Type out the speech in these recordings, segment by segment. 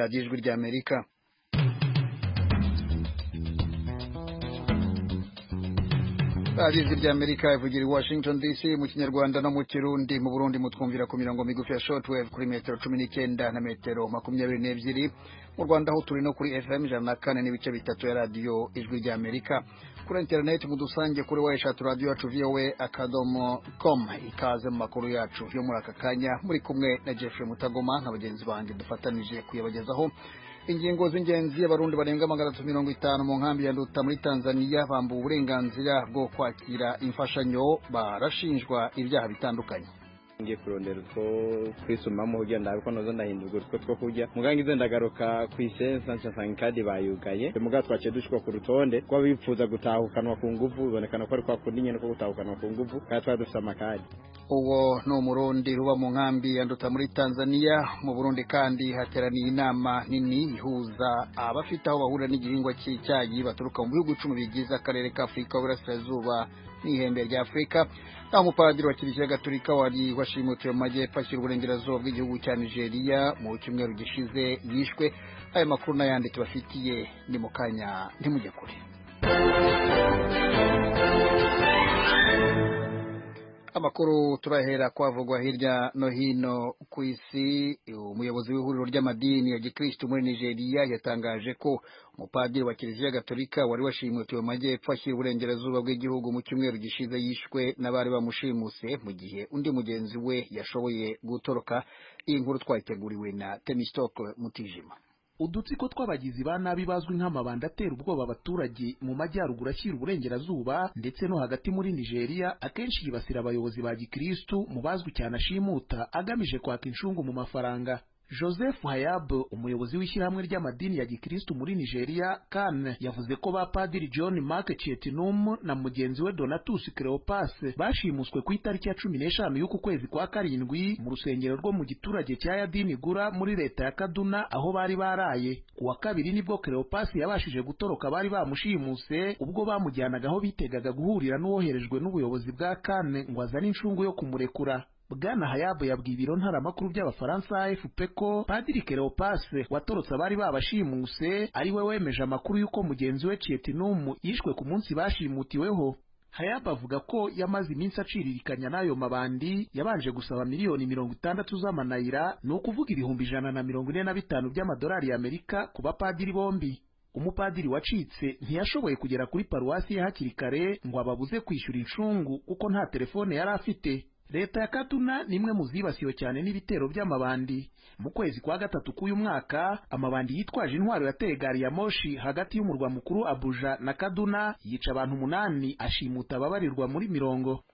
Radiyo Ijwi ry'Amerika. Radiyo Ijwi ry'Amerika ivugira i Washington DC mu Kinyarwanda no mu Kirundi. Mu Burundi mutwumvira ku mirongo migufi ya shortwave kuri metero 19 na metero 22. Mu Rwanda ho turi no kuri FM 104.3 ya Radiyo Ijwi ry'Amerika. Kuri internet mudusange kuri www.radioyacu.voa.com. Ikaze mu makuru yacu yo muri aka kanya, muri kumwe na Jeffrey Mutagoma na bagenzi banjye dufatanije kuyabagezaho. Ingingo z'ingenzi: Abarundi barenga 350 mu nkambi ya Nduta muri Tanzania bambuwe uburenganzira bwo kwakira imfashanyo, barashinjwa ibyaha bitandukanye. Ngiye kurondera utwo kwisumamo kugira ndabe ko nozo ndahindurwa utwo two kurya, muganga izo ndagaruka kw'isensa nca nsanga ikadi bayugaye. Mugabo twaciye dushikwa ku rutonde rw'abifuza gutahukanwa ku nguvu, bibonekana ko ari kwa kundi nyene ko gutahukanwa ku nguvu, kandi twari dufise amakadi. Uwo ni Umurundi uba mu nkambi ya Nduta muri Tanzania. Mu Burundi kandi hateraniye inama nini ihuza abafite aho bahurira n'igihingwa cy'icyayi baturuka mu bihugu 10 bigize akarere ka Afurika y'Uburasirazuba n'ihembe rya Afurika. Naho umupadiri wa Kiliziya Gatolika wari washimutiwe mu majyepfo ashyira uburengerazuba bw'igihugu cya Nigeria mu cyumweru gishize yishwe. Aya makuru n'ayandi tubafitiye ni mu kanya, ntimujye kure. Amakuru turahera kwavugwa hirya no hino ku isi. Umuyobozi w'ihuriro ry'amadini ya gikristo muri Nigeria yatangaje ko umupadiri wa Kiliziya Gatolika wari washimutiwe mu majyepfo ashyira uburengerazuba bw'igihugu mu cyumweru gishize yishwe n'abari bamushimuse, mu gihe undi mugenzi we yashoboye gutoroka. Iyi nkuru twayiteguriwe na Temistocle Mutijima. Udutsiko tw'abagizi ba nabi bazwi nk'amabanda atera ubwoba abaturage mu majyaruguru ashyira uburengerazuba ndetse no hagati muri Nigeria, akenshi yibasira abayobozi ba gikristu mu bazwi cyane ashimuta agamije kwaka inshungu mu mafaranga. Joseph Hayab, umuyobozi w'ishyirahamwe ry'amadini ya gikristu muri Nigeria kan, yavuze ko ba padiri John Mark Chetinum na mugenzi we Donatus Cleopas bashimuswe ku itariki ya 15 y'uku kwezi kwa karindwi mu rusengero rwo mu giturage cya Yadini Gura muri leta ya Kaduna aho bari baraye. Ku wa kabiri nibwo Cleopas yabashije gutoroka bari bamushimuse ubwo bamujyanaga aho bitegaga guhurira n'uwoherejwe n'ubuyobozi bwa kan ngo azane inshungu yo kumurekura. Bwana Hayabo yabwiye ibiro ntaramakuru by'Abafaransa AFP ko Padiri Cleopas watorotse abari babashimuse ari we wemeje amakuru y'uko mugenzi we Chietinum yishwe ku munsi bashimutiweho. Hayabo avuga ko yamaze iminsi aciririkanya n'ayo mabandi, yabanje gusaba miliyoni 60 z'amanayira, ni ukuvuga 145,000 by'amadolari y'Amerika ku bapadiri bombi. Umupadiri wacitse ntiyashoboye kugera kuri paruwasi ye hakiri kare ngo ababuze kwishyura inshungu kuko nta telefone yari afite. Leta ya Kaduna ni imwe mu zibasiwe cyane n'ibitero by'amabandi. Mu kwezi kwa gatatu k'uyu mwaka, amabandi yitwaje intwaro yateye gari ya moshi hagati y'umurwa mukuru Abuja na Kaduna, yica abantu 8, ashimuta ababarirwa muri mirongo.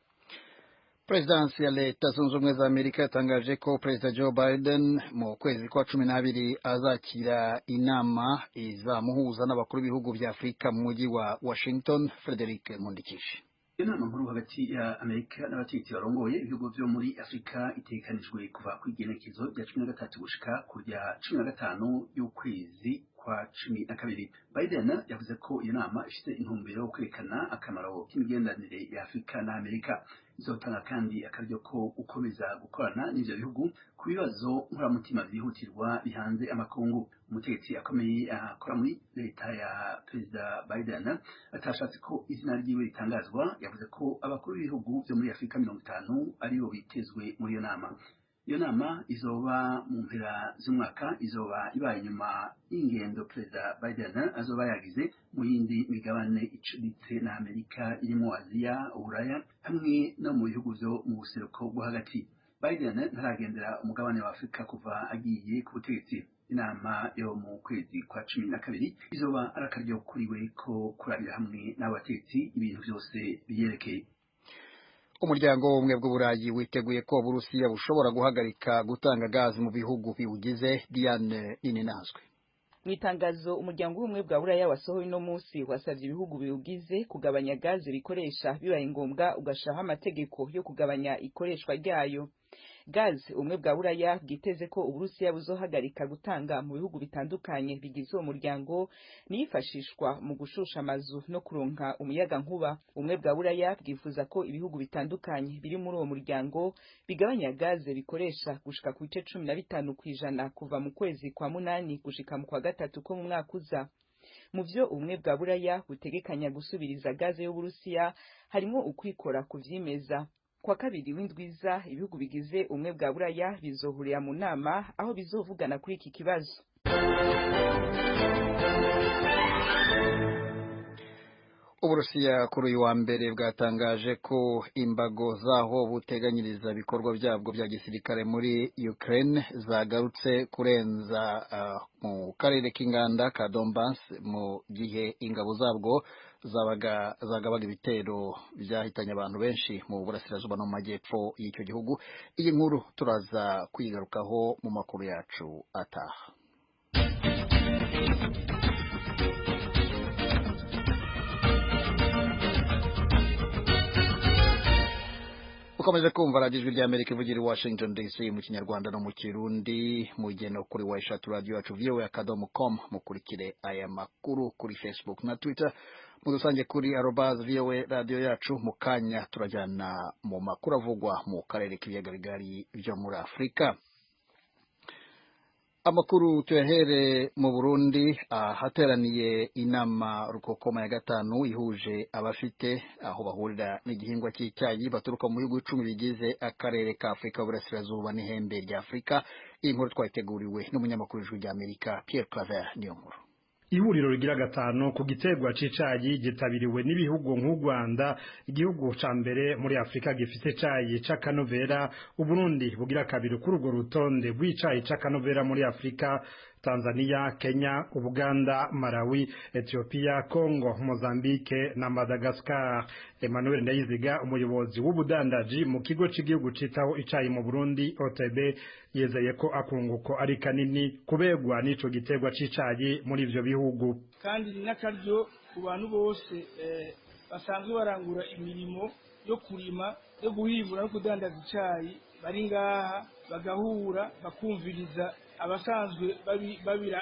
Perezidansi ya Leta Zunze Ubumwe za Amerika yatangaje ko Perezida Joe Biden mu kwezi kwa 12 azakira inama izamuhuza n'abakuru b'ibihugu bya Afurika mu mujyi wa Washington. Frederic Nkundikije. Inama nkuru hagati ya Amerika n'abategetsi barongoye ibihugu vyo muri Afurika itegekanijwe kuva kw'igenekezo rya 13 gushika ku rya 15 y'ukwezi kwa 12. Biden yavuze ko iyo nama ifite intumbero yo kwerekana akamaro k'imigenderanire ya Afurika na Amerika. Izotanga kandi akaryo ko gukomeza gukorana n'ivyo bihugu ku bibazo nkoramutima vyihutirwa bihanze amakungu. Umutegetsi akomeye akora muri leta ya Perezida Biden atashatse ko izina ryiwe ritangazwa yavuze ko abakuru b'ibihugu vyo muri Afurika 50 aribo bitezwe muri iyo nama. Iyo nama izoba mu mpera z'umwaka, izoba ibaye inyuma y'ingendo Perezida Biden azoba yagize mu yindi migabane icuditse na Amerika irimo Aziya, Uburaya hamwe no mu bihugu vyo mu buseruko bwo hagati. Biden ntaragendera umugabane wa Afurika kuva agiye ku butegetsi. Inama yo mu kwezi kwa 12 izoba ari akaryo kuri we ko kurabira hamwe n'abategetsi ibintu vyose biyerekeye. Umuryango w'Ubumwe bw'Uburayi witeguye ko Uburusiya bushobora guhagarika gutanga gazi mu bihugu biwugize. Diane Nininazwe. Mu itangazo umuryango w'Ubumwe bwa Buraya wasohoye uno munsi, wasavye ibihugu biwugize kugabanya gaze bikoresha, bibaye ngombwa ugashaho amategeko yo kugabanya ikoreshwa ryayo. Gaz ubumwe bwa Buraya bwiteze ko Uburusiya buzohagarika gutanga mu bihugu bitandukanye bigize uwo muryango niyifashishwa mu gushusha amazu no kuronka umuyaga nkuba. Ubumwe bwa Buraya bwifuza ko ibihugu bitandukanye biri muri uwo muryango bigabanya gaze bikoresha gushika ku bice 15% kuva mu kwezi kwa 8 gushika mu kwa 3 ko mu mwaka uza. Mu vyo ubumwe bwa Buraya butegekanya gusubiriza gaze y'Uburusiya harimo ukwikora kuvyimeza. Kwa kabiri w'indwiza ibihugu bigize ubumwe bwa Buraya bizohurira mu nama aho bizovugana kuri iki kibazo. Uburusiya kuri uyu wa mbere bwatangaje ko imbago zaho buteganyiriza ibikorwa byabwo bya gisirikare muri Ukraine zagarutse kurenza mu karere k'inganda ka Donbass mu gihe ingabo zabwo zagabaga ibitero byahitanye abantu benshi mu burasirazuba no mu majyepfo y'icyo gihugu. Iyi nkuru turaza kuyigarukaho mu makuru yacu ataha. Ukomeje kumva radiyo Ijwi ry'Amerika ivugira i Washington DC mu Kinyarwanda no mu Kirundi, mugeno kuri wa radio yacu voa.com, mukurikire aya makuru kuri Facebook na Twitter, mudusange kuri @voa radio yacu. Mu kanya turajyana mu makuru avugwa mu karere k'ibiyaga bigari byo muri Afurika. Amakuru tuyahere mu Burundi ahateraniye inama rukokoma ya 5 ihuje abafite aho bahurira n'igihingwa cy'icyayi baturuka mu bihugu 10 bigize akarere ka Afurika y'Uburasirazuba n'ihembe rya Afurika. Iyi nkuru twayiteguriwe n'umunyamakuru w'Ijwi ry'Amerika Pierre Claver Niyonkuru. Ihuriro rigira 5 ku giterwa c'icayi gitabiriwe n'ibihugu nk'u Rwanda, igihugu ca mbere muri Afrika gifise icayi c'akanovera, Uburundi bugira kabiri kuri urwo rutonde rw'icayi c'akanovera muri Afrika, Tanzania, Kenya, Uganda, Malawi, Ethiopia, Congo, Mozambique na Madagascar. Emmanuel Ndayiziga, umuyobozi w'ubudandaji mu kigo c'igihugu citaho icayi mu Burundi OTB, yizeye ko akunguko ari kanini kubegwa n'ico giterwa c'icayi muri ivyo bihugu. Kandi ni n'akaryo ku bantu bose basanzwe barangura imirimo yo kurima, yo guhingura no kudandaza icayi, bari ngaha bagahura bakumviriza abasanzwe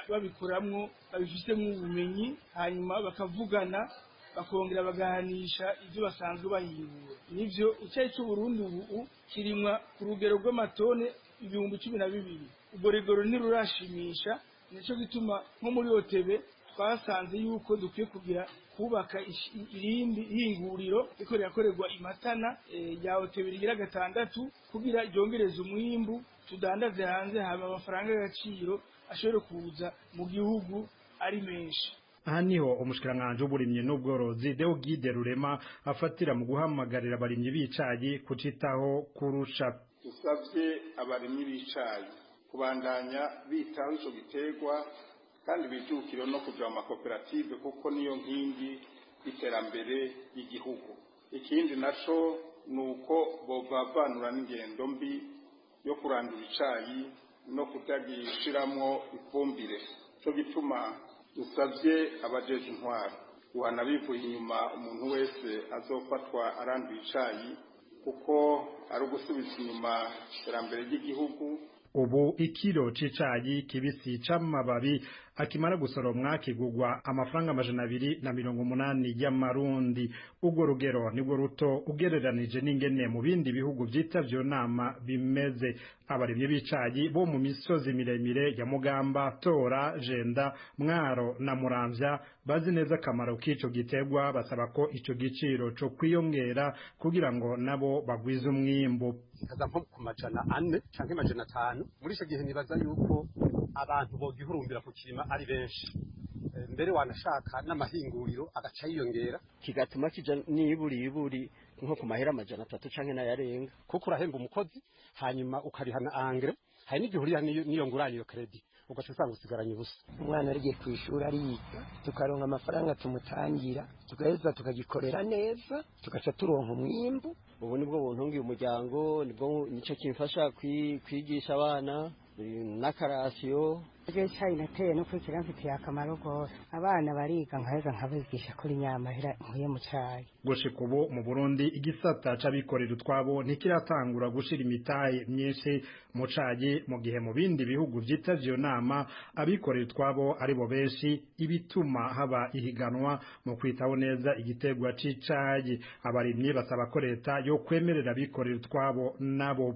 babikoramwo babifitemo ubumenyi, hanyuma bakavugana bakongera bagahanisha ibyo basanzwe bahingura. Nivyo icyayi cy'Uburundi ubu kirimwa ku rugero rw'amatone 12,000. Ubwo rugero ntirurashimisha, nico gituma nko muri OTB twasanze yuko dukwiye kugira kubaka irindi hinguriro riko rirakorerwa imatana ya OTB rigira 6 kugira ryongereze umwimbu tudandaze hanze, haba amafaranga y'agaciro ashobora kuza mu gihugu ari menshi. Aha niho umushikiranganji w'uburimyi n'ubworozi Deogide Rurema afatira mu guhamagarira abarimyi b'icayi kucitaho kurusha. Dusavye abarimyi b'icayi kubandanya bitaho ico giterwa kandi bijukire no kuja mu makoperative kuko niyo nkingi y'iterambere ry'igihugu. Ikindi naco ni uko bovavanura n'ingendo mbi yo kurandura icayi no kutagishiramwo ifumbire. Cyo gituma dusavye abajeje intwaro guhana bivuye inyuma umuntu wese azofatwa aranduye icayi, kuko ari ugusubiza inyuma iterambere ry'igihugu. Ubu ikiro c'icayi kibisi c'amababi akimara gusoromwa kigugwa amafaranga 280 y'amarundi. Urwo rugero nibwo ruto ugereranije n'ingene mu bindi bihugu vyitavye nama bimeze. Abarimyi b'icayi bo mu misozi miremire ya Mugamba, Tora, Jenda, Mwaro na Muramvya bazi neza akamaro k'ico giterwa, basaba ko ico giciro co kwiyongera kugira ngo nabo bagwize umwimbu. Kaza nko ku 400 canke 500. Muri ico gihe nibaza yuko abantu bogihurumbira kukirima ari benshi, mbere wanashaka n'amahinguriro agaca yiyongera, kigatuma kija niburi nko ku mahera 300 canke n'ayarenga, kuko urahemba umukozi hanyuma ukarihana angre, hari n'igihe uriha niyo ngurane iyo credit ugaca usanga usigaranye ubusa. Umwana arigiye kwishura ariga, tukaronka amafaranga tumutangira, tugaheza tukagikorera neza, tugaca turonka umwimbu. Ubu nibwo buntungiye umuryango, nibwo nico kimfasha kwigisha abana. N'akarasiyo. Icyo cyayi nateye no kwikira mfitiye akamaro rwose, abana bariga nkaheza nkabigisha kuri nyamahera nkuye mu cyayi. Gushika ubu mu Burundi igisata c'abikorera utwabo ntikiratangura gushira imitahe myinshi mu cayi, mu gihe mu bindi bihugu vyitavye iyo nama abikorera utwabo aribo benshi, ibituma haba ihiganwa mu kwitaho neza igiterwa c'icayi. Abarimyi basaba ko leta yo kwemerera abikorera utwabo nabo.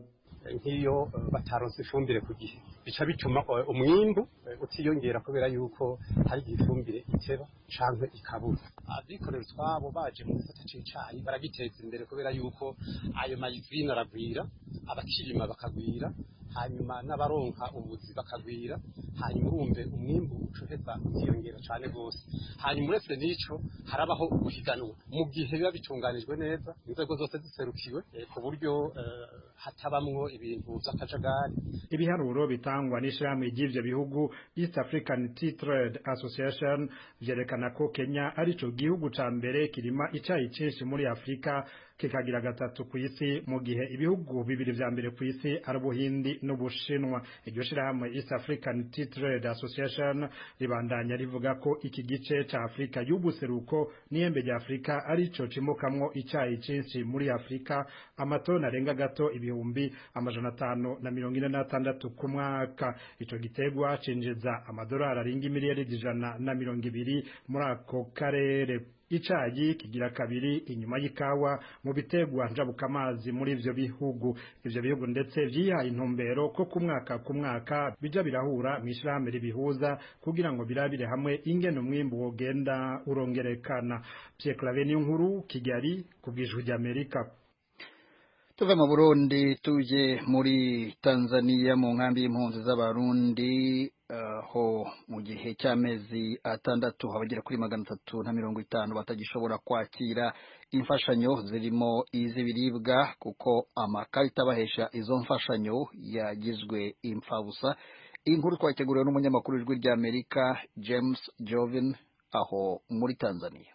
Nk'iyo bataronse ifumbire ku gihe, bica bituma umwimbu utiyongera, kubera yuko hari igihe ifumbire iteba canke ikabura. Abikorera utwabo baje mu gisata c'icayi baragiteza imbere, kubera yuko ayo mayizine aragwira, abakirima bakagwira, hanyuma n'abaronka ubuzi bakagwira, hanyuma urumve umwimbu ucoheza ukiyongera cane gose. Hanyuma uretse n'ico, harabaho guhiganwa mu gihe biba bitunganijwe neza, inzego zose ziserukiwe, ku buryo hatabamwo ibintu vy'akajagari. Ibiharuro bitangwa n'ishirahamwe ry'ivyo bihugu, East African Tea Trade Association, vyerekana ko Kenya arico gihugu ca mbere kirima icayi cinshi muri Afrika, kikagira gatatu ku isi, mu gihe ibihugu bibiri vya mbere ku isi ari Ubuhindi n'Ubushinwa. Iryo shirahamwe East African Tea Trade Association ribandanya rivuga ko iki gice ca Afrika y'ubuseruko n'ihembe rya Afrika arico cimukamwo icayi cinshi muri Afrika, amatoni arenga gato 546,000 ku mwaka. Ico giterwa cinjiza amadolari arenga miliyari 120 muri ako karere. Icayi kigira kabiri inyuma y'ikawa mu biterwa njabukamazi muri ivyo bihugu. Ivyo bihugu ndetse vyihaye intumbero ko ku mwaka ku mwaka bija birahura mw'ishirahamwe ribihuza kugira ngo birabire hamwe ingene umwimbu wogenda urongerekana. Pierre Claver Niyonkuru, Kigali, ku bw'Ijwi ry'Amerika. Tuve mu Burundi tuje muri Tanzania, mu nkambi y'impunzi z'Abarundi, aho mu gihe cy'amezi 6 abagera kuri 350 batagishobora kwakira imfashanyo zirimo iz'ibiribwa, kuko amakarita abahesha izo mfashanyo yagizwe imfabusa. Inkuru twateguriwe n'umunyamakuru w'Ijwi ry'Amerika James Jovin aho muri Tanzania.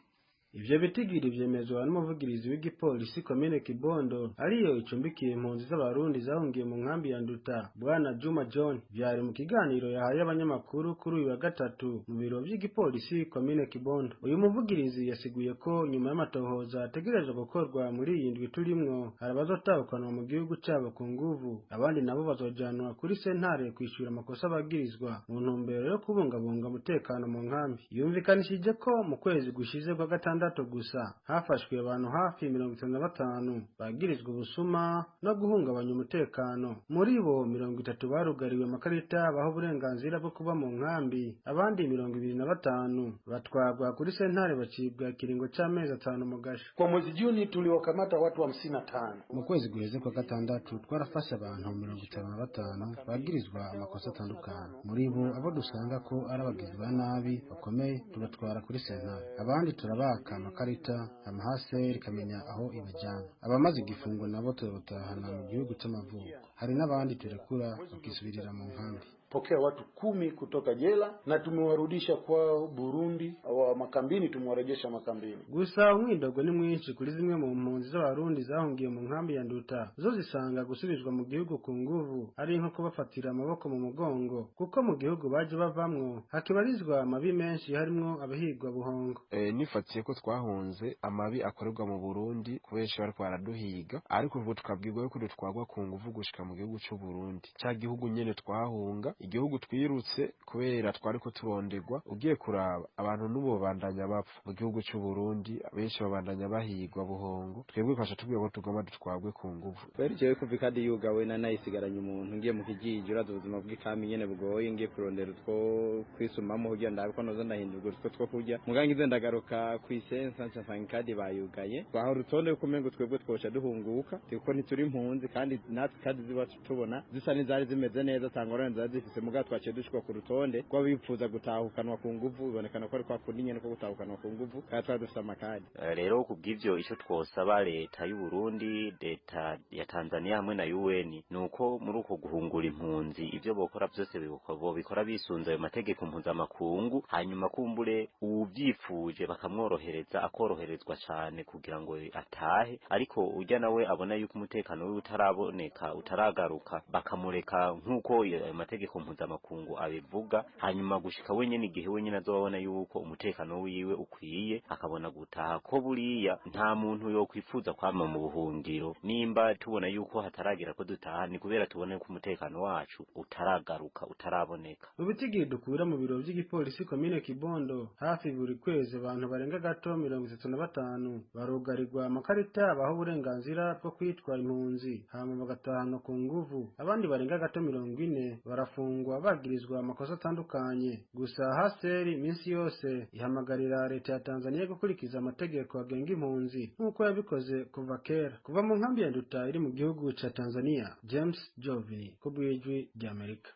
Ivyo bitigiri vyemezwa n'umuvugirizi w'igipolisi komine Kibondo, ariyo icumbikiye impunzi z'Abarundi zahungiye mu nkambi ya Nduta, Bwana Juma John. Vyari mu kiganiro yahaye abanyamakuru kuri uyu wa gatatu mu biro vy'igipolisi komine Kibondo. Uyu muvugirizi yasiguye ko nyuma y'amatohoza ategerezwa gukorwa muri iyi ndwi turimwo, hari abazotahukanwa mu gihugu cabo ku nguvu, abandi nabo bazojanwa kuri sentare kwishura amakosa bagirizwa, mu ntumbero yo kubungabunga umutekano mu nkambi. Yumvikanishije ko mu kwezi gushize kwa gatandatu gusa hafashwe abantu hafi 55 bagirizwa ubusuma no guhungabanya umutekano. Muri bo 30 barugariwe amakarita baho uburenganzira bwo kuba mu nkambi, abandi 25 batwagwa kuri sentare bacibwa ikiringo c'amezi 5 mu gasho. Kwa mwezi Juni tuliwakamata watu 55. Mu kwezi guheze kwa gatandatu twarafashe abantu 55 bagirizwa amakosa atandukanye. Muri bo abo dusanga ko ari abagizi ba nabi bakomeye tubatwara kuri sentare, abandi turabaka amakarita amahaseri ikamenya aho ibajyana. Abamaze igifungo nabo turabatahana mu gihugu c'amavuko, hari n'abandi turekura bakisubirira mu nkambi. Pokea watu 10 kutoka jela na tumewarudisha kwao Burundi, wa makambini tumewarejesha makambini. Gusa umwidogo ni mwinshi kuri zimwe mu mpunzi z'Abarundi zahungiye mu nkambi ya Nduta, zo zisanga gusubizwa mu gihugu ku nguvu ari nko kubafatira amaboko mu mugongo, kuko mu gihugu baje bavamwo hakibarizwa amabi menshi harimwo abahigwa buhongo. Nifatiye ko twahunze amabi akorerwa mu Burundi kubesha bariko baraduhiga, ariko ubu tukabwirwa yuko dutwagwa ku nguvu gushika mu gihugu c'u Burundi, ca gihugu nyene twahunga, igihugu twirutse kubera twariko turonderwa. Ugiye kuraba abantu n'ubu babandanya bapfa mu gihugu c'u Burundi, benshi babandanya bahigwa buhongo, twebwe kwasha tubwiye ko tugomba dutwagwe ku nguvu. Kweri jewe kuva ikadi yugawe na nayisigaranye umuntu ngiye mu kijiji, uraza ubuzima bw'ikami nyene bugoye, ngiye kurondera utwo kwisumamo kugira ndabe ko noza ndahindurwa utwo two kurya, muga ngize ndagaruka kw'isensa nca nsanga ikadi bayugaye. Twaha urutonde yuko umengo twebwe twoca duhunguka, kuko ntituri impunzi, kandi natwe ikadi ziba tubona zisa n'izari zimeze neza, ata ngorane zari zifise. dufise, mugabo twaciye dushikwa ku rutonde rw'abifuza gutahukanwa ku nguvu. Bibonekana ko ari kwa kundi nyene ko gutahukanwa ku nguvu, kandi twari dufise amakadi. Rero kubw'ivyo, ico twosaba leta y'u Burundi, leta ya Tanzania hamwe na UN nuko muri uko guhungura impunzi, ivyo bokora byose bobikora bisunze ayo mategeko mpuzamakungu, hanyuma kumbure uwuvyifuje bakamworohereza, akoroherezwa cane kugira ngo atahe. Ariko urya nawe abona yuko umutekano wiwe utaraboneka, utaragaruka, bakamureka nk'uko ayo mategeko mpuzamakungu abivuga, hanyuma gushika wenyene igihe wenyene azobabona yuko umutekano wiwe ukwiye, akabona gutaha. Ko buriya nta muntu yokwifuza kwama mu buhungiro. Nimba tubona yuko hataragira ko dutaha, ni kubera tubona yuko umutekano wacu utaragaruka, utaraboneka. Mu bitigiri dukura mu biro by'igipolisi komine Kibondo, hafi buri kwezi abantu barenga gato 35 barugarirwa amakarita baho uburenganzira bwo kwitwa impunzi, hama bagatahana ku nguvu. Abandi barenga gato 40 barafungwa bagirizwa amakosa atandukanye. Gusa haseri iminsi yose ihamagarira leta ya Tanzania gukurikiza amategeko agenga impunzi nk'uko yabikoze kuva kera. Kuva mu nkambi ya Nduta iri mu gihugu ca Tanzania, James Jovini ku bw'Ijwi ry'Amerika.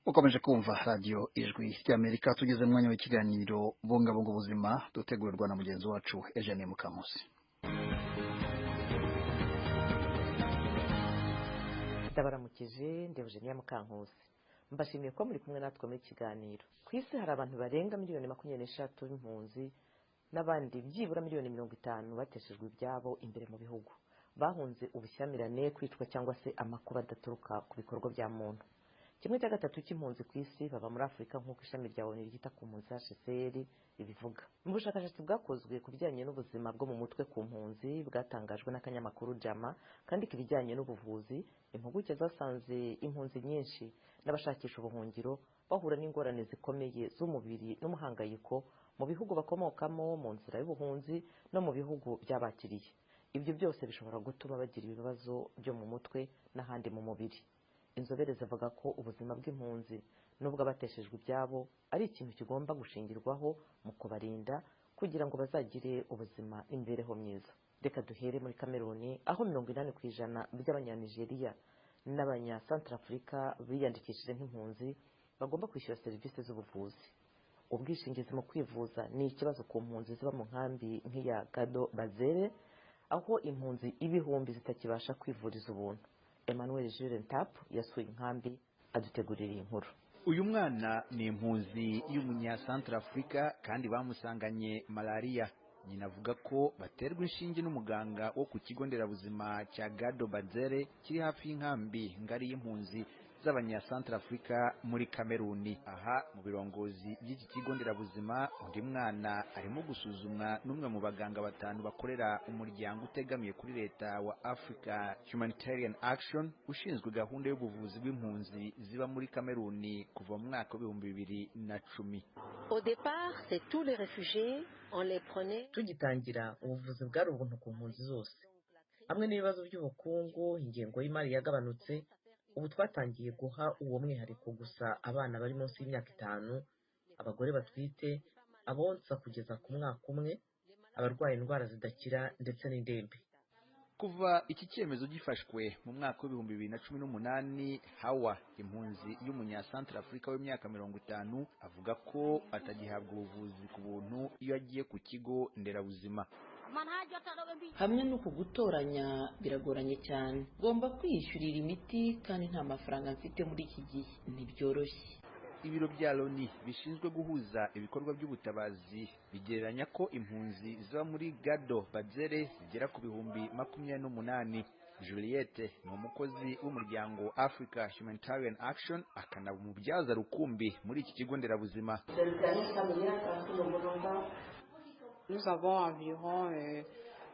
Ukomeje kumva radiyo Ijwi ry'Amerika. Tugeze mu mwanya w'ikiganiro Bungabunga Ubuzima, dutegurirwa na mugenzi wacu Eugene Mukamusi. Ndabaramukije, ndi Eugenia Mukankusi, mbashimiye ko muri kumwe natwe muri kiganiro. Ku isi hari abantu barenga miliyoni 23 b'impunzi n'abandi byibura miliyoni 50 bateshejwe ibyabo imbere mu bihugu, bahunze ubushyamirane, kwicwa cyangwa se amakuba adaturuka ku bikorwa bya muntu. 1/3 cy'impunzi ku isi baba muri Afurika, nk'uko ishami rya ONU ryita ku mpunzi HCR ribivuga. Mu bushakashatsi bwakozwe ku bijyanye n'ubuzima bwo mu mutwe ku mpunzi, bwatangajwe n'akanyamakuru Jama kandi ibijyanye n'ubuvuzi, impuguke zasanze impunzi nyinshi n'abashakisha ubuhungiro bahura n'ingorane zikomeye z'umubiri n'umuhangayiko mu bihugu bakomokamo, mu nzira y'ubuhunzi no mu bihugu byabakiriye. Ibyo byose bishobora gutuma bagira ibibazo byo mu mutwe n'ahandi mu mubiri. Inzobere zivuga ko ubuzima bw'impunzi nubwo abateshejwe ibyabo ari ikintu kigomba gushingirwaho mu kubarinda kugira ngo bazagire ubuzima n'imibereho myiza. Reka duhere muri Kameruni, aho 80% by'Abanyanigeriya n'Abanyasantarafurika biyandikishije nk'impunzi bagomba kwishyura serivisi z'ubuvuzi. Ubwishingizi mu kwivuza ni ikibazo ku mpunzi ziba mu nkambi nk'iya Gado Bazere, aho impunzi ibihumbi zitakibasha kwivuriza ubuntu. Emmanuel Jules Ntap yasuye inkambi, adutegurira iyi nkuru. Uyu mwana ni impunzi y'umunyasantarafurika kandi bamusanganye malariya. Nyina avuga ko baterwa inshinge n'umuganga wo ku kigo nderabuzima cya Gado Bazere kiri hafi y'inkambi ngari y'impunzi z'Abanyasantarafurika muri Kameruni. Aha mu birongozi by'iki kigo nderabuzima, undi mwana arimo gusuzumwa n'umwe mu baganga batanu bakorera umuryango utegamiye kuri leta wa Africa Humanitarian Action, ushinzwe gahunda y'ubuvuzi bw'impunzi ziba muri Kameruni kuva mu mwaka wa 2010. Au départ, c'est tous les réfugiés, on les prenait. Tugitangira, ubuvuzi bwari ubuntu ku mpunzi zose. Hamwe n'ibibazo by'ubukungu, ingengo y'imari yagabanutse. Ubu twatangiye guha uwo mwihariko gusa abana bari munsi y'imyaka 5, abagore batwite, abonsa kugeza ku mwaka umwe, abarwaye indwara zidakira ndetse n'indembe. Kuva iki cyemezo gifashwe mu mwaka wa 2018, Hawa, impunzi y'umunyasantarafurika w'imyaka 50, avuga ko atagihabwa ubuvuzi ku buntu iyo agiye ku kigo nderabuzima. Hamwe n'uku gutoranya biragoranye cyane. Ngomba kwiyishyurira imiti kandi nta mafaranga mfite muri iki gihe, ntibyoroshye. Ibiro bya Loni bishinzwe guhuza ibikorwa by'ubutabazi bigereranya ko impunzi ziba muri Gado Bazere zigera ku 28,000. Juliette ni umukozi w'umuryango Africa Humanitarian Action, akanaba umubyaza rukumbi muri iki kigo nderabuzima. Nous avons environ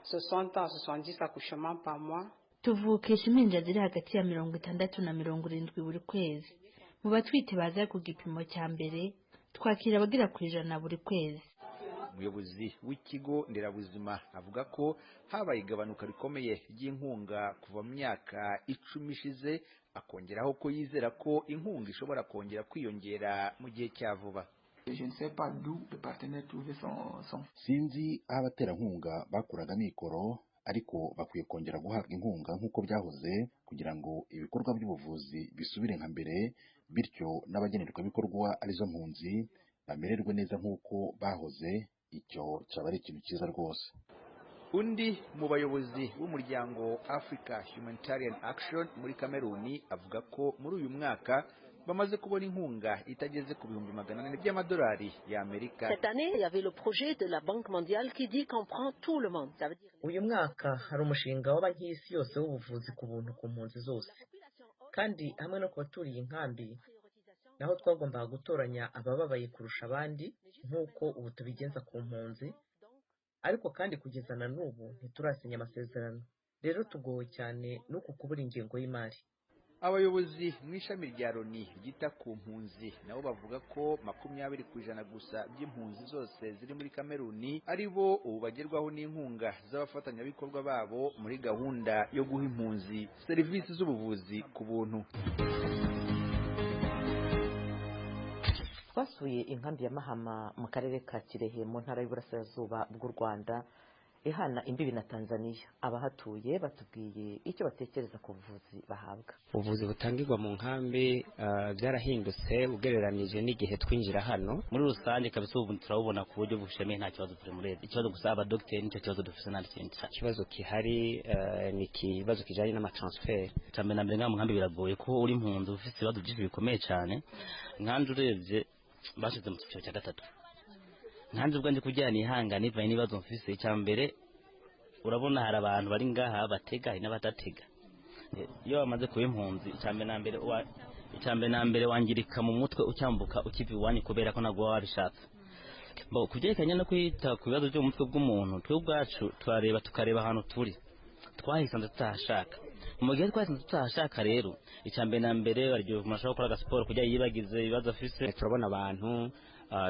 60 à 70 accouchements par mois. Tuvukisha impinja ziri hagati ya 60 na 70 buri kwezi. Mu batwite baza ku gipimo cya mbere, twakira abagera ku 100 buri kwezi. Umuyobozi w'ikigo nderabuzima avuga ko habaye igabanuka rikomeye ry'inkunga kuva mu myaka 10 ishize, akongeraho ko yizera ko inkunga ishobora kongera kwiyongera mu gihe cya vuba. Sinzi aho abaterankunga bakuraga amikoro, ariko bakwiye kongera guhabwa inkunga nk'uko byahoze kugira ngo ibikorwa by'ubuvuzi bisubire nka mbere, bityo n'abagenerwabikorwa arizo mpunzi bamererwe neza nk'uko bahoze. Icyo cyaba ari ikintu cyiza rwose. Undi mu bayobozi b'umuryango Africa Humanitarian Action muri Kameruni avuga ko muri uyu mwaka bamaze kubona inkunga itageze ku 400,000 by'amadolari y'Amerika. Cette année, il y avait le projet de la Banque mondiale qui dit qu'on prend tout le monde. Ça veut dire uyu mwaka hari umushinga wa banki y'isi yose w'ubuvuzi ku buntu ku mpunzi zose, kandi hamwe no ku baturiye inkambi naho twagombaga gutoranya abababaye kurusha abandi nk'uko ubu tubigenza ku mpunzi, ariko kandi kugeza na n'ubu ntiturasinya amasezerano. Rero tugowe cyane n'uku kubura ingengo y'imari. Abayobozi mu ishami rya Loni ryita ku mpunzi nabo bavuga ko 20% gusa by'impunzi zose ziri muri Kameruni ari bo ubu bagerwaho n'inkunga z'abafatanyabikorwa babo muri gahunda yo guha impunzi serivisi z'ubuvuzi ku buntu. Twasuye inkambi ya Mahama mu karere ka Kirehe mu ntara y'Iburasirazuba bw'u Rwanda ihana imbibi na Tanzania. Abahatuye batubwiye icyo batekereza ku buvuzi bahabwa. Ubuvuzi butangirwa mu nkambi byarahindutse ugereranije n'igihe twinjira hano. Muri rusange kabisa ubu turabubona ku buryo bushemeye, nta kibazo turi muri ikibazo gusa abadogiteri nicyo kibazo dufite, nta kindi ikibazo gihari. Ni ikibazo kijanye n'amatransfer. Cyambere na mbere ngaha mu nkambi biragoye ko uri impunzi ufite ibibazo byinshi bikomeye cyane. Nkanje urebye bashyize mu cyiciro cya gatatu, nkanze ubwanjye kugira nihangane bivanye n'ibibazo mfise. Icya mbere urabona hari abantu bari ngaha batega hari n'abadatega. Iyo bamaze kuba impunzi icya mbere na mbere wangirika mu mutwe ucyambuka ukiva iwanyu kubera ko ntabwo waba wabishatse. Ku byerekeranye no kwita ku bibazo byo mu mutwe bw'umuntu, twe ubwacu turareba tukareba ahantu turi twahisanze tutahashaka. Mu gihe twahisanze tutahashaka rero, icya mbere na mbere baryo umuntu ashobora gukora agasiporo kugira yibagize ibibazo afise. Turabona abantu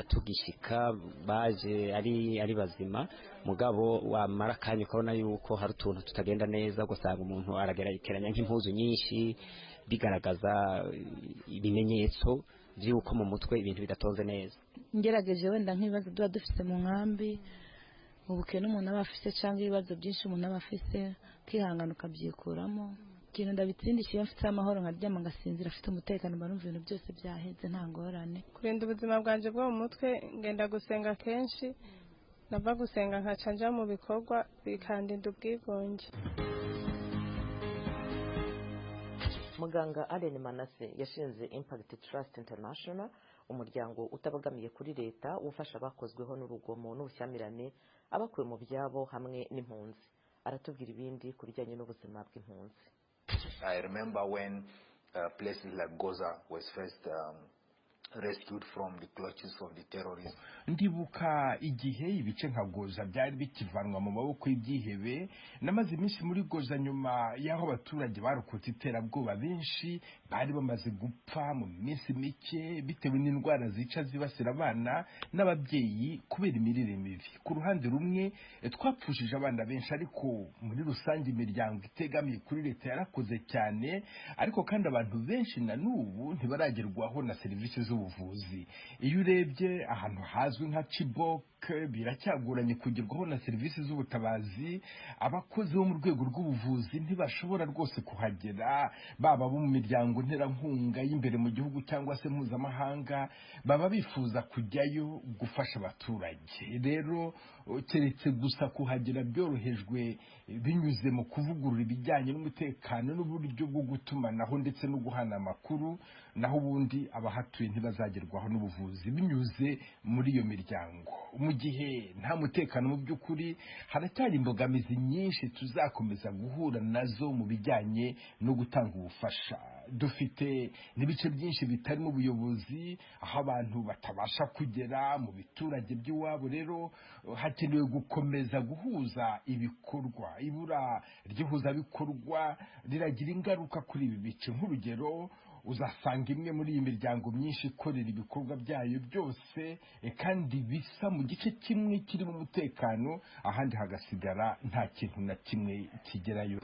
tugishika baje ari bazima, mugabo wamara akanya ukabona yuko hari utuntu tutagenda neza, ugasanga umuntu aragerekeranya nk'impuzu nyinshi, bigaragaza ibimenyetso by'uko mu mutwe ibintu bidatonze neza. Ngerageje wenda nk'ibibazo tuba dufite mu nkambi, ubukene umuntu aba afise cyangwa ibibazo byinshi umuntu aba afise, ukihangana ukabyikuramo. Ikintu ndabitsindisha iyo mfite amahoro, nkaryama ngasinzira afite umutekano, mba numva ibintu byose byaheze nta ngorane. Kurinda ubuzima bwanjye bwo mu mutwe, ngenda gusenga kenshi, nava gusenga nkaca nja mu bikorwa bikandinda ubwigunge. Muganga Allen Manase yashinze Impact Trust International, umuryango utabogamiye kuri leta ufasha abakozweho n'urugomo n'ubushyamirane, abakuwe mu byabo hamwe n'impunzi. Aratubwira ibindi ku bijyanye n'ubuzima bw'impunzi. I remember when places like Goza was first rescued from the clutches of the terrorists. Ndibuka igihe ibice nka Goza byari bikivanwa mu maboko y'ibyihebe. Namaze iminsi muri Goza nyuma y'aho abaturage barokotse iterabwoba benshi bari bamaze gupfa mu minsi mike bitewe n'indwara zica zibasira abana n'ababyeyi kubera imirire mibi. Ku ruhande rumwe twapfushije abana benshi, ariko muri rusange imiryango itegamiye kuri leta yarakoze cyane, ariko kandi abantu benshi na n'ubu ntibaragerwaho na serivisi z'ubuvuzi. Iyo urebye ahantu hazwi nka Chibok, biracyagoranye kugerwaho na serivisi z'ubutabazi. Abakozi bo mu rwego rw'ubuvuzi ntibashobora rwose kuhagera, baba bo mu miryango nterankunga y'imbere mu gihugu cyangwa se mpuzamahanga, baba bifuza kujyayo gufasha abaturage. Rero keretse gusa kuhagera byorohejwe binyuze mu kuvugurura ibijyanye n'umutekano n'uburyo bwo gutumanaho ndetse no guhana amakuru, naho ubundi abahatuye ntibazagerwaho n'ubuvuzi binyuze muri iyo miryango. Mu gihe nta mutekano, mu by'ukuri haracyari imbogamizi nyinshi tuzakomeza guhura nazo mu bijyanye no gutanga ubufasha. Dufite n'ibice byinshi bitarimo ubuyobozi, aho abantu batabasha kugera mu biturage by'iwabo. Rero hakenewe gukomeza guhuza ibikorwa. Ibura ry'ihuzabikorwa riragira ingaruka kuri ibi bice. Nk'urugero, uzasanga imwe muri iyi miryango myinshi ikorera ibikorwa byayo byose kandi bisa mu gice kimwe kirimo umutekano, ahandi hagasigara nta kintu na kimwe kigerayo.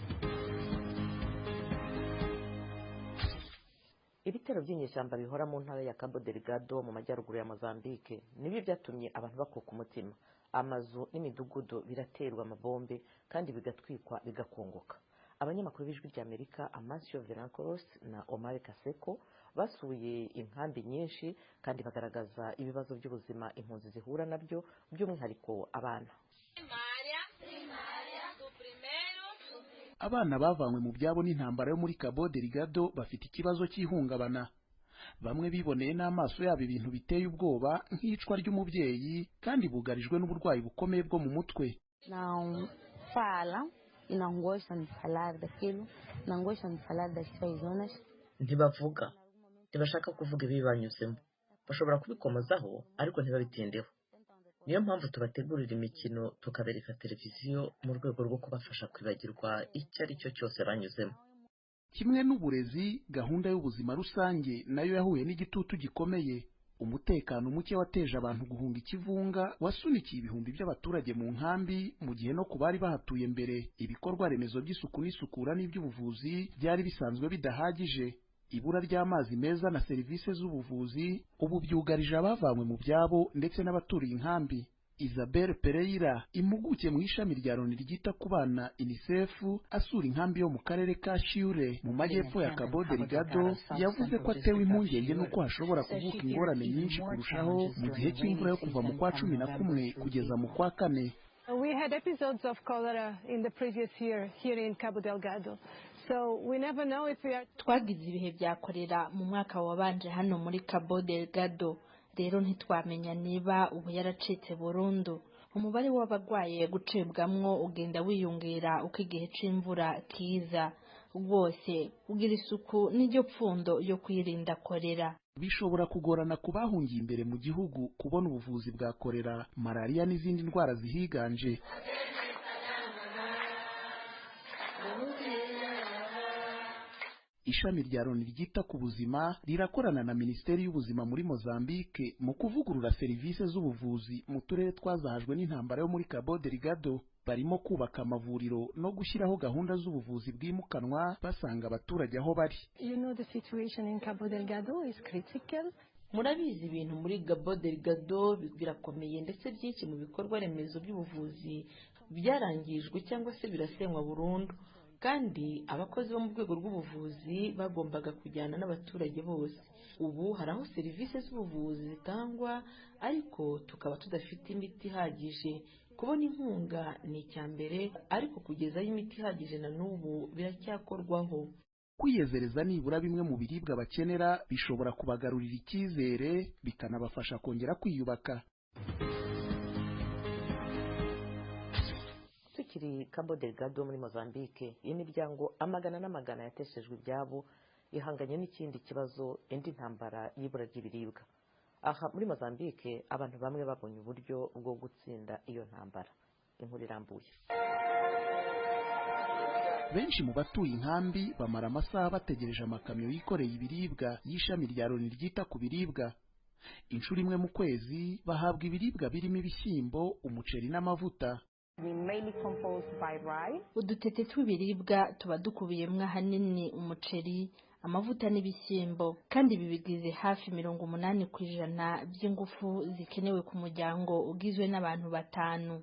Ibitero by'inyeshyamba bihora mu ntara ya Cabo Delgado mu majyaruguru ya Mozambique nibyo byatumye abantu bakuka umutima. Amazu n'imidugudu biraterwa amabombe kandi bigatwikwa bigakongoka. Abanyamakuru b'Ijwi ry'Amerika Amancio Verancos na Omar Kaseko basuye inkambi nyinshi kandi bagaragaza ibibazo by'ubuzima impunzi zihura nabyo, by'umwihariko abana. Abana bavanywe mu byabo n'intambara yo muri Cabo Delgado bafite ikibazo cy'ihungabana. Bamwe biboneye n'amaso yabo ibintu biteye ubwoba nk'icwa ry'umubyeyi, kandi bugarijwe n'uburwayi bukomeye bwo mu mutwe. Não falam e não gostam de falar daquilo, não gostam de falar das suas zonas. Ntibavuga, ntibashaka kuvuga ibibanyuzemo. Bashobora kubikomozaho ariko ntibabitindeho. Niyo mpamvu tubategurira imikino, tukabereka televiziyo mu rwego rwo kubafasha kwibagirwa icyo ari cyo cyose banyuzemo. Kimwe n'uburezi, gahunda y'ubuzima rusange nayo yahuye n'igitutu gikomeye. Umutekano muke wateje abantu guhunga ikivunga wasunikiye ibihumbi by'abaturage mu nkambi, mu gihe no ku bari bahatuye mbere ibikorwa remezo by'isuku n'isukura n'iby'ubuvuzi byari bisanzwe bidahagije. Ibura ry'amazi meza na serivisi z'ubuvuzi ubu byugarije abavanywe mu byabo ndetse n'abaturiye inkambi. Isabel Pereira, impuguke mu ishami rya Loni ryita ku bana UNICEF, asura inkambi yo mu karere ka Chiure mu majyepfo ya Cabo Delgado, yavuze ko atewe impungenge n'uko hashobora kuvuka ingorane nyinshi kurushaho mu gihe cy'imvura yo kuva mu kwa 11 kugeza mu kwa 4. We had episodes of cholera in the previous year here in Cabo Delgado. So we never know if we are. Twagize ibihe bya korera mu mwaka wabanje hano muri Cabo Delgado. Rero ntitwamenya niba ubu yaracitse burundu. Umubare w'abarwaye gucibwamwo ugenda wiyongera uko igihe c'imvura kiza. Rwose ugira isuku n'iryo pfundo yo kwirinda korera. Bishobora kugorana ku bahungiye imbere mu gihugu kubona ubuvuzi bwa korera, malariya n'izindi ndwara zihiganje. Ishami rya Loni ryita ku buzima rirakorana na Minisiteri y'Ubuzima muri Mozambique mu kuvugurura serivisi z'ubuvuzi mu turere twazahajwe n'intambara yo muri Cabo Delgado. Barimo kubaka amavuriro no gushyiraho gahunda z'ubuvuzi bwimukanwa basanga abaturage aho bari. You know the situation in Cabo Delgado is critical. Murabizi ibintu muri Cabo Delgado birakomeye, ndetse byinshi mu bikorwa remezo by'ubuvuzi byarangijwe cyangwa se birasenywa burundu, kandi abakozi bo mu rwego rw'ubuvuzi bagombaga kujyana n'abaturage bose. Ubu hari aho serivisi z'ubuvuzi zitangwa ariko tukaba tudafite imiti ihagije. Kubona inkunga ni icya mbere, ariko kugezayo imiti ihagije na n'ubu biracyakorwaho. Kwiyezereza nibura bimwe mu biribwa bakenera bishobora kubagarurira icyizere, bikanabafasha kongera kwiyubaka. Tukiri Cabo Delgado muri Mozambique, imiryango amagana n'amagana yateshejwe ibyabo ihanganye n'ikindi kibazo, indi ntambara y'ibura ry'ibiribwa. Aha muri Mozambique abantu bamwe babonye uburyo bwo gutsinda iyo ntambara. Inkuru irambuye. Benshi mu batuye inkambi bamara amasaha bategereje amakamyo yikoreye ibiribwa y'ishami rya Loni ryita ku biribwa. Inshuro imwe mu kwezi bahabwa ibiribwa birimo ibishyimbo, umuceri n'amavuta. Udutete tw'ibiribwa tuba dukubiyemo ahanini umuceri, amavuta n'ibishyimbo, kandi ibi bigize hafi 80% by'ingufu zikenewe ku muryango ugizwe n'abantu 5.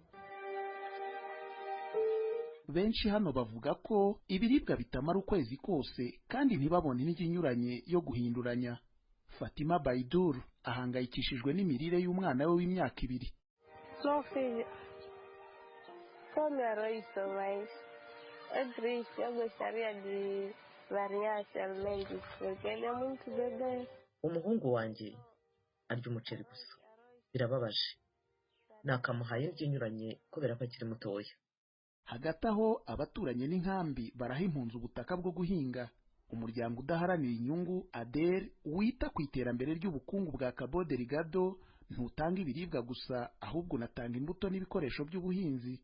Benshi hano bavuga ko ibiribwa bitamara ukwezi kose kandi ntibabone indyo inyuranye yo guhinduranya. Fatima Baidur ahangayikishijwe n'imirire y'umwana we w'imyaka 2. Come arroz mais é triste, eu gostaria de variar esse alimento porque ele é muito bebê. Umuhungu wanjye arya umuceri gusa, birababaje. Nakamuhaye indyo inyuranye kubera ko akiri mutoya. Hagati aho abaturanye n'inkambi baraha impunzi ubutaka bwo guhinga. Umuryango udaharanira inyungu ADER wita ku iterambere ry'ubukungu bwa Cabo Delgado ntutanga ibiribwa gusa, ahubwo unatanga imbuto n'ibikoresho by'ubuhinzi.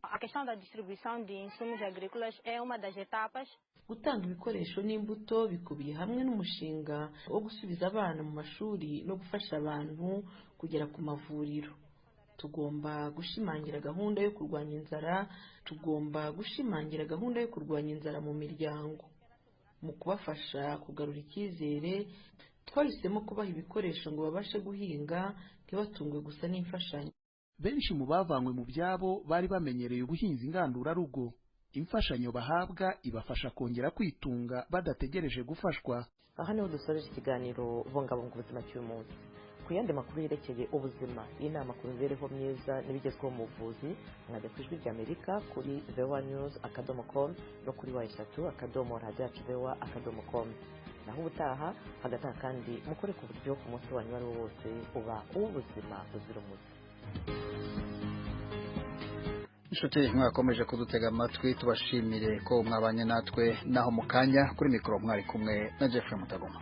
Gutanga ibikoresho n'imbuto bikubiye hamwe n'umushinga wo gusubiza abana mu mashuri no gufasha abantu kugera ku mavuriro. Tugomba gushimangira gahunda yo kurwanya inzara, tugomba gushimangira gahunda yo kurwanya inzara mu miryango, mu kubafasha kugarura icyizere. Twahisemo kubaha ibikoresho ngo babashe guhinga, ntibatungwe gusa n'imfashanyo. Benshi mu bavanywe mu byabo bari bamenyereye ubuhinzi ngandurarugo. Imfashanyo bahabwa ibafasha kongera kwitunga badategereje gufashwa. Aha niho dusoreje ikiganiro Bungabunga Ubuzima cy'uyu munsi. Ku yandi makuru yerekeye ubuzima, inama ku mibereho myiza n'ibigezweho mu buvuzi, mwajya ku Ijwi ry'Amerika kuri voanews.com no kuri www.radiyoyacuvoa.com. Naho ubutaha, hagataha kandi mukore ku buryo ku munsi wanyu uwo ari wo wose uba uw'ubuzima buzira umuze. Inshuti mwakomeje kudutega amatwi, tubashimire ko mwabanye natwe. Naho mu kanya kuri mikoro mwari kumwe na Jeffrey Mutagoma.